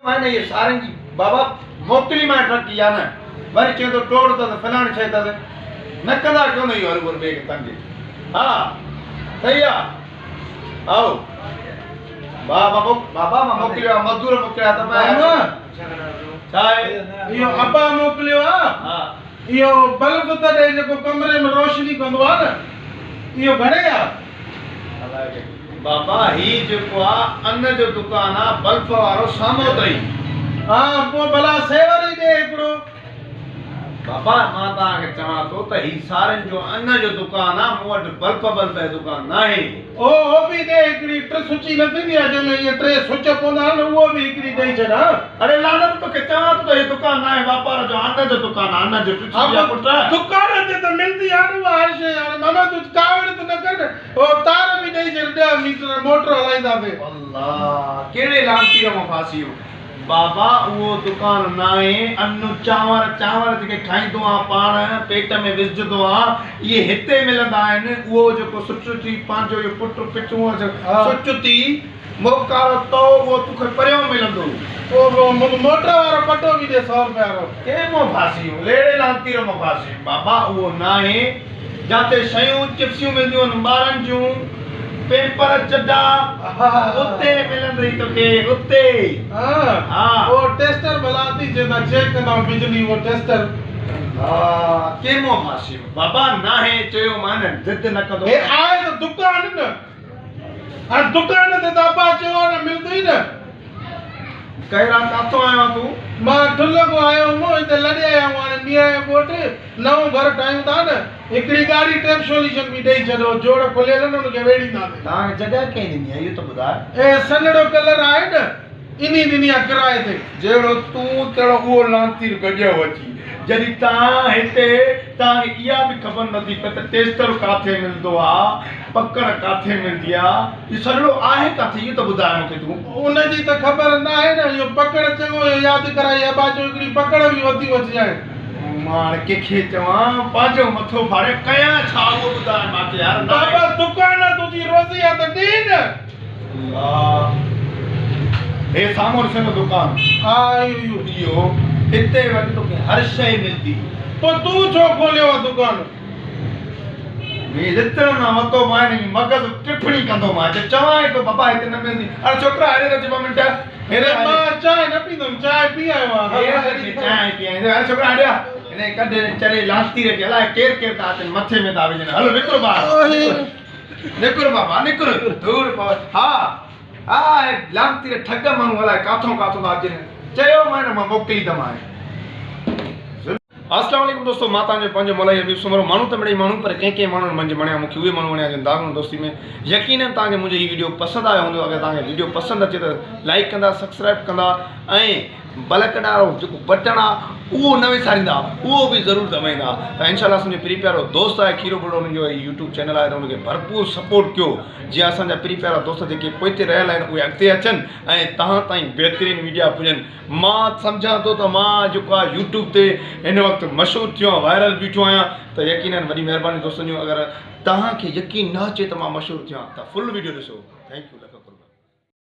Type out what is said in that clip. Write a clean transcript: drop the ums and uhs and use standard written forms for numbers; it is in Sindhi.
مان اهي سارن جي بابا موڪلي مان ٽرڪ يا نه وري چوندو ٽوڙ اٿس فلاڻي شيء اٿس نه ڪندا ڪيو نه اهو هروڀرو ٻئي کي تنگ ها صحيح آ هائو بابا بابا مان موڪليو آ مزدور موڪليا ته مان ڇا آهي اهو ابا موڪليو آ ها اهو بلب ته ڏي جيڪو ڪمري ۾ روشني ڪندو آ نه اهو گهڻي آ بابا هي جيڪو آ ان جو دڪان آ بلف وارو سامهون اٿئي. ها پوء ڀلا سيور ئي ڏي هڪڙو. بابا مان توهان کي چوان ٿو ته هي سارين جو ان جو دڪان آ مون وٽ بلف بلف جو دڪان ناهي. او هو به ڏي هڪڙي ٽه سوئچي نه ٿيندي آ جنهن ۾ ائين ٽي سوئچ پوندا آهن اهو به هڪڙي ڏئي ڇڏ ها. اڙي لعنت توکي چوان ٿو ته هي دڪان ناهي واپار جو ان جو دڪان آ ان جو ٽه سوئچي آ پٽ. دڪان تي ته ملندي آ نه اها هر شيء هاڻي ماما تون ڪاوڙ ته نه ڪر نه. او تار به ڏئي ڇڏ 10 ميٽر موٽر هلائينداسين. الله ڪهڙي لعنتي مان ڦاسي ويو. بابا اهو دڪان ناهي ان چانور چانور جيڪي کائيندو آن پاڻ پيٽ ۾ وجهندو آن اهي هتي ملندا آهن اهو جيڪو سچ ٿي پنهنجو اهو پٽ پچون سچ ٿي موڪارو تو اهو توکي پريون ملندو. پوء موٽر وارو پٽو به ڏي سو رپيا وارو. ڪنهن مان ڦاسي ويو ليڙي لعنتي مان ڦاسي ويو بابا اهو ناهي جاتي شيون چپسيون ملنديون آهن ٻارن جون پيمپر چڊا اتي ملندئي توکي اتي. ها اهو ٽيسٽر ڀلا اٿي جنهن سان چيڪ ڪندا آهيون بجلي اهو ٽيسٽر. ها ڪنهن مان ڦاسي ويو بابا ناهي چيومان ضد نه ڪندو. هي آهي ته دڪان نه. هاڻ دڪان تي ته ابا چيو آ نه ملندو ئي نه. ڪهڙا ڪاٿو آيو آن تون؟ مان ٺل کان آيو هوم هتي لڏي آيا آهيون هاڻي ميان جو ڳوٺ نئون گهر ٺاهيون ٿا نه هڪڙي ڳاڙهي ٽيپ سوليوشن به ڏئي ڇڏو جوڙ کليل آهن ان کي ويڙهينداسين. توهان کي جڳهه ڪنهن ڏني آهي اهو ته ٻڌاء. اي سنهڙو ڪلر آهي نه انهي ڏني آ ڪرائي تي. جهڙو تون تهڙو اهو لعنتي گڏيو اچي. جڏهن توهان هتي توهان کي اها به خبر نٿي پئي ته ٽيسٽر ڪاٿي ملندو آ، پڪڙ ڪاٿي ملندي آ، اهو سڏڙو آهي ڪاٿي اهو ته ٻڌاء مون کي تون. ان جي ته خبر ناهي نه، اهو پڪڙ چڱو اهو ياد ڪرائي ابا چيو هڪڙي پڪڙ به وتي وٺجانء. مان هاڻي ڪنهن کي چوان، پنهنجو مٿو ڦاڙي ڪيان ڇا اهو ٻڌاء مان کي يار ناهي. بابا دڪان آ تنهنجي روزي آ ته ڏي نه. الله هي سامهون ڏسين ٿو دڪان. ها اهو اهو. اهو هتي وڃ توکي هر شيء ملندي. پوء تون ڇو کوليو آ دڪان؟ مين لتڙ نه وتو مان هن مغز ٽڦڻي ڪندو مان چي چوانء ٿو بابا هتي نه ملندي. اڙي ڇوڪرا هيڏي ته اچ ٻه منٽ. هيڏي مان چانهه نه پيندم چانهه پي آيو آهيان. هيڏي چانهه پي آيو اڙي ڇوڪرا هيڏي آ. هن کي ڪڍ هن چري لعنتي کي الائي ڪير ڪير ٿا اچن مٿي ۾ ٿا وجهن هل نڪر ٻاهر. نڪر بابا نڪر ڌوڙ پوي ها ها هي لعنتي ري ٺڳ ماڻهو الائي ڪاٿون ڪاٿون ٿا اچن چيومانء نه مان موڪليندمانء. اسلام عليڪم دوستو مان توهان جو پنهنجو مولائي حبيب سومرو ماڻهو ته مڙئي ماڻهو پر ڪنهن ڪنهن ماڻهن منجهه مڻيا مونکي اهي ماڻهو وڻيا جن داغون دوستي ۾ يقينن توهان کي منهنجو هي ويڊيو پسند آيو هوندو اگر توهان کي ويڊيو پسند اچي ته لائيڪ ڪندا سبسڪرائب ڪندا ۽ بلڪ وارو جيڪو بٽڻ آ اهو نه وساريندا اهو به ضرور دٻائيندا ته انشاء الله اسان جو پري پيارو دوست آهي کيرو ٻرڙو ان جو هي يوٽيوب چينل آهي ته ان کي ڀرپور سپورٽ ڪيو جيئن اسان جا پري پيارا دوست جيڪي پوئتي رهيل آهن اهي اڳتي اچن ۽ توهان تائين بهترين ويڊيا پڄن مان سمجهان ٿو ته مان جيڪو آهي يوٽيوب تي هن وقت مشهور ٿيو آهيان وائرل بيٺو آهيان ته يقينن وڏي مهرباني دوستن جون اگر توهان کي يقين نه اچي ته مان مشهور ٿيو آهيان ته فل ويڊيو ڏسو thank you.